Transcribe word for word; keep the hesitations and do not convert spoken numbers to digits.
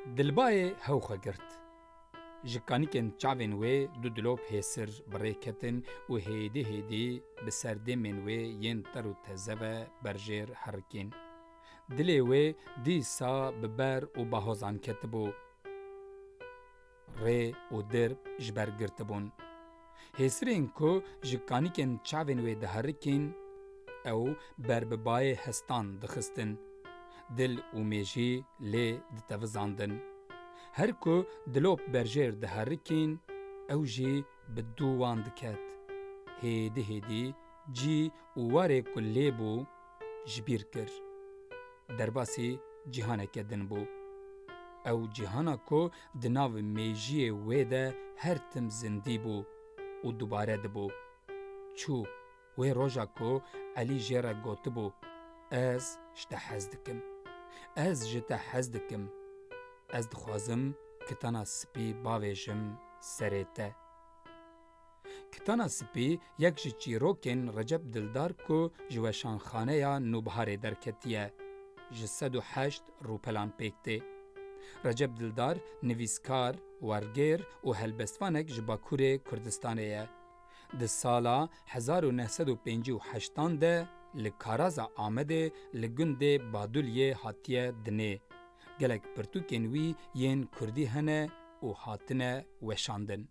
Dilbayê hew xwe girt. Ji kanîkên çavên wê du dilop hêsir bi rê ketin û hêdî hêdî bi ser dêmên wê yên ter û teze ve berjêr herikîn. Dilê wê dîsa bi ber û bahozan ketibû. Rê û dirb ji ber girtibûn. Hêsirên ku ji kanîkên çavên wê diherikîn, ew ber bi bayê hestan dixistin. Dil û mêjî lê ditevizandin. Her ku dilop berjêr diherikîn, ew jî bi dû wan diket. Hêdî hêdî cî û warê ku lê bû, ji bîr kir. Derbasî cîhaneke din bû. Ew cîhana ku di nav mêjiyê wê de her tim zindî bû û dubare dibû. Çû, wê roja ku Elî jê re gotibû, "Ez ji te hez dikim. Ez ji te hez dikim. Ez dixwazim kitana spî bavêjim serê te." Kitana Spî yek ji çîrokên Recep Dildar ku ji Weşanxaneya Nûbiharê derketiye, ji sed û heşt rûpelan pêk tê. Recep Dildar nivîskar, wergêr û helbestvanek ji Bakurê Kurdistanê ye. Di sala hezar û neh sed û pêncî û heştan de li Karaza Amedê li gundê Baduliyê hatiye dinê. Gelek pirtûkên wî yên kurdî hene û hatine weşandin.